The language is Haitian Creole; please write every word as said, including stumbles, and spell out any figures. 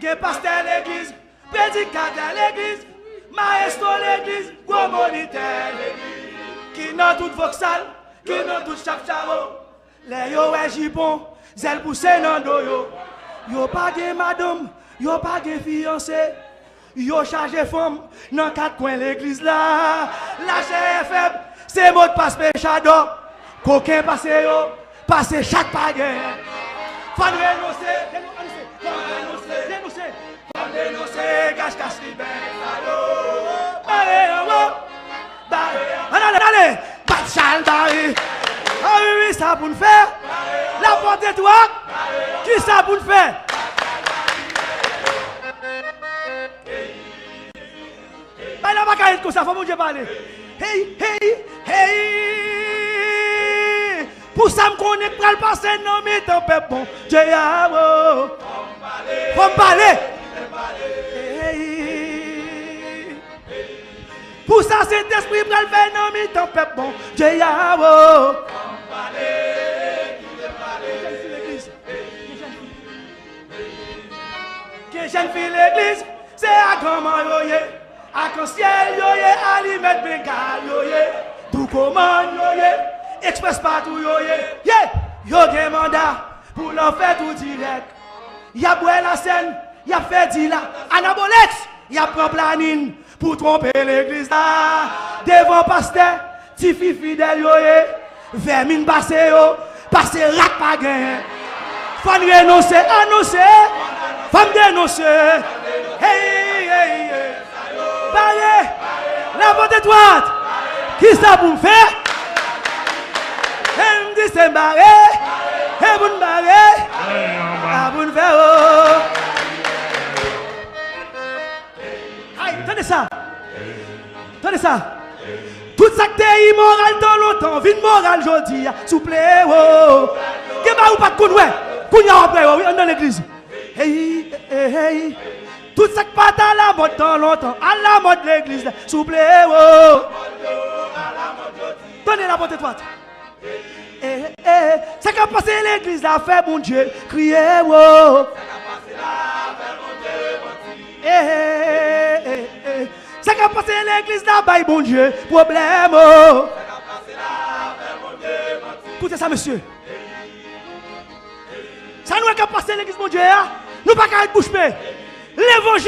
Gen pastè legliz, predikatè legliz, mayestwo legliz, gwo monitè legliz, ki nan tout voksal, ki nan tout chapchawo. Lè yo wè jipon, zèl pouse nan do yo. Yo pa gen madanm, yo pa gen fiyanse. Yo chaje fanm nan kat kwen legliz la. Lachè fèb, se modpas pechadò. Koken pase yo, pase chat pa genyen. Fò n renonse, denonse, denonse. Fò n denonse kachkach liben sa yo. Bare anwo, bare anwo. Ann ale, ann ale. Bat chal bare. A wi, wi, sa pou n fè. Lapòt etwat. Ki sa pou n fè? Bay la pa ka ret konsa, fò Bondye pale. Hey, hey, hey. Pou sa m konnen k pral pase nan mitan pèp Bondye a, wo. Fò m pale. Hey. Pou sa Sentespri pral fè nan mitan pèp Bondye a, wo. Gen jèn fi legliz, se aganman yo ye, akansyèl yo ye, alimèt bengal yo ye, doukomann yo ye, eksprès patou yo ye, ye, yo gen manda pou lanfè tou dirèk. Y ap bwè lasèn, y ap fè dila, anabolèks, y ap pran planin pou twonpe legliz la. Devan pastè, tifi fidèl yo ye, vèmin pase yo, pase rat pa genyen. Fò n renonse, anonse, fò n denonse. Hey, hey, hey. Bare, lapòt etwat. Ki sa pou m fè? E m di se m bare, e pou n bare, a pou n fè, o. Ay, tande sa. Tande sa. Tout sa k te imoral tan lontan vin moral jodi a, souple, o. Gen bagay ou pa t konn wè, kounye a w ap wè yo, wi, anndan legliz. Hey, hey, hey. Tout sa k pa t alamòd tan lontan, alamòd legliz la, souple, o. Tande lapòt etwat. Eh, eh, sa k ap pase legliz la fè Bondye kriye, wo. Eh, eh, eh, eh. Sa k ap pase legliz la bay Bondye pwoblèm, o. Koute sa, mesye. Sa nou wè k ap pase legliz Bondye a, nou pa ka ret bouch be. Levanjil